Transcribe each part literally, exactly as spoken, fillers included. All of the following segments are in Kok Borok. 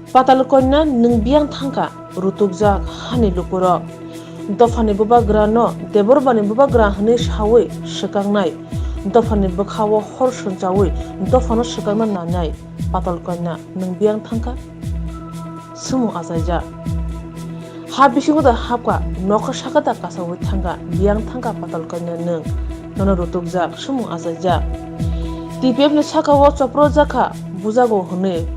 Patal Kanya nwng biyang thangkha, rutukjak hani lukurok. Dophani bubagrano Debbarmani bubagra hwnwi sawi swkaknai. Dophani bwkhao hor swnchawi dophano swkakna nanai. Patal Kanya nwng biyang thangkha. Sumung achaijak. Ha bisingo da hapkha, nokha saka da kasawi thangkha, biyang thangkha Patal Kanya nwng. Nono rutukjak, sumung achaijak. T P F ni sakao chopro jakha, bujago hwnwi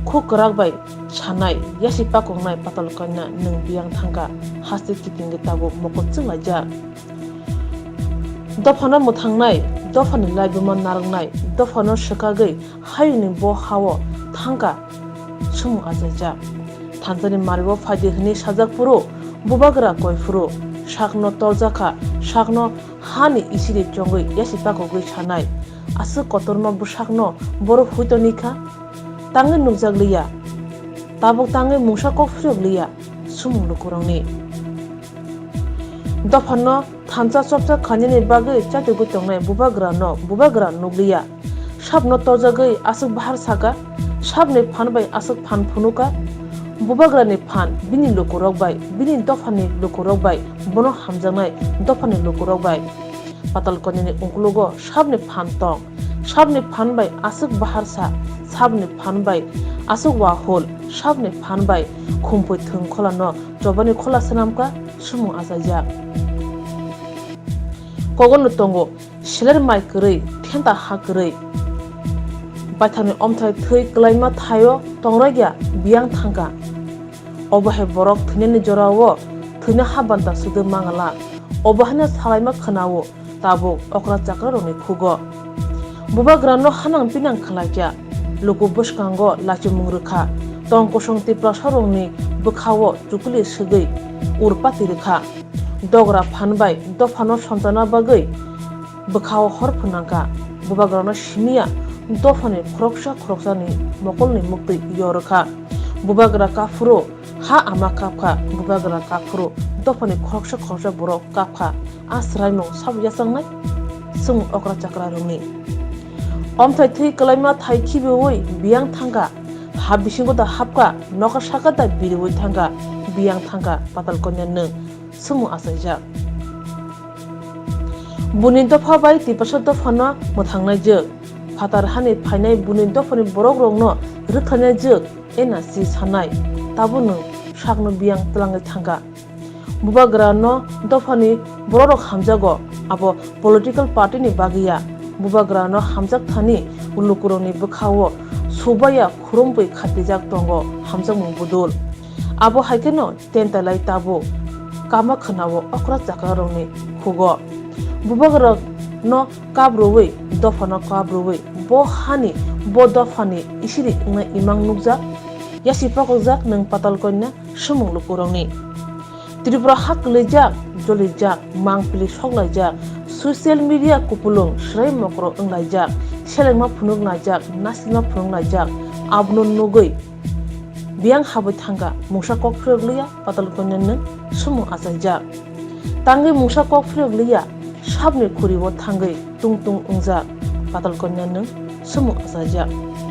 khuk kwrak bai sanai, yasi pakoknai Patal Kanya nwng biyang thangkha, haste kitingwi tabuk mokol chwnglaijak. Dophano mwthangnai, dophani laibuma narwknai, dophano swkagwi hayungni bo hao thangkha, sumung achaijak. Thansani mario phaidi hwnwi sajak phuru, bubagra koi phuru, sakno torjakha, sakno hani isiri chongwi yasi pakogwi sanai, aswk kotorma bwsakno borok huito nikha, tangwi nukjak liya, tabuk tangwi mungsa kok phiyok liya, sumung lukurokni. Dophano thansa chopsa khainani bagwi chatugwi tongnai bubagrano bubagra nukliya. Sabno torjagwi aswk bahar saka, sabni phan bai aswk phan phunuka. Bubagrani phan bini lukurok bai, bini dophani lukurok bai bono hamjaknai dophani lukurok bai. Patal Kanyani ungkulugo sabni phan tong, sabni phan bai aswk bahar sa, sabni phan bai aswk wahul, sabni phan bai khumpui thwng kholano chobani khola swnamkha, sumung achaijak. Kogono tongo, seler mai kwrwi, thenta ha kwrwi. Baithangni omthai thwi kwlaima thaio tongrokya biyang thangkha. Obo hai borok thwinani jorao thwina ha banta sudu mangala. Obo haino salaima khwnao tabuk okra chakrarokni khugo. Bubagrano hanang pinang khlaikya, luku bwskango lachimung rwkha, tong kosong Tiprasarokni bwkhao chukuli swgwi urpati rwkha. Dogra phan bai dophano somtana bagwi bwkhao hor phwnangkha. Bubagrano simiya dophani khoroksa khoroksani mokolni muktwi yo rwkha. Bubagra kaphuru ha ama kapkha, bubagra kaphuru dophani khoroksa khoroksa borok kapkha. A swraimung sabo yachaknai chwng okra chakrarokni. Omthai thwi kwlaima thai khibiui biyang thangkha, ha bisingo da hapkha, nokha saka da biriui thangkha, biyang thangkha Patal Kanya nwng. Sumung achaijak. Buni dopha bai Tiprasa dophano mwthangnai jwk. Phatar hani phainai buni dophani borokrokno rwkhlainai jwk, ena si sanai. Tabuk nwng sakno biyang twlangwi thangkha. Bubagrano dophani borokrok hamjago, abo political party ni bagwi ya. Bubagrano hamjak thani lukurokni bwkhao subaiya khurumwi khatijak tongo hamjakmung budul. Abo hai kheno tentalai tabuk kama khwnao okra chakrarokni khugo. Bubagrokno kaprwui, dophano kaprwui, bo hani, bo dophani isiri wngna imang nukjak. Yasi pakokjak nwng Patal Kanya sumung lukurokni. Tripura ha kwlwijak, jolijak, mangpili soklaijak, social media kupulung swrai mokro wnglaijak, selengma phunuk laijak, nasilma phunuk laijak, abono nugwi biyang habwi thangkha, mungsa kok phirok liya, Patal Kanya nwng sumung achaijak. Tangwi mungsa kok phirok liya, sabni khuribo thangwi tung tung wngjak, Patal Kanya nwng sumung achaijak.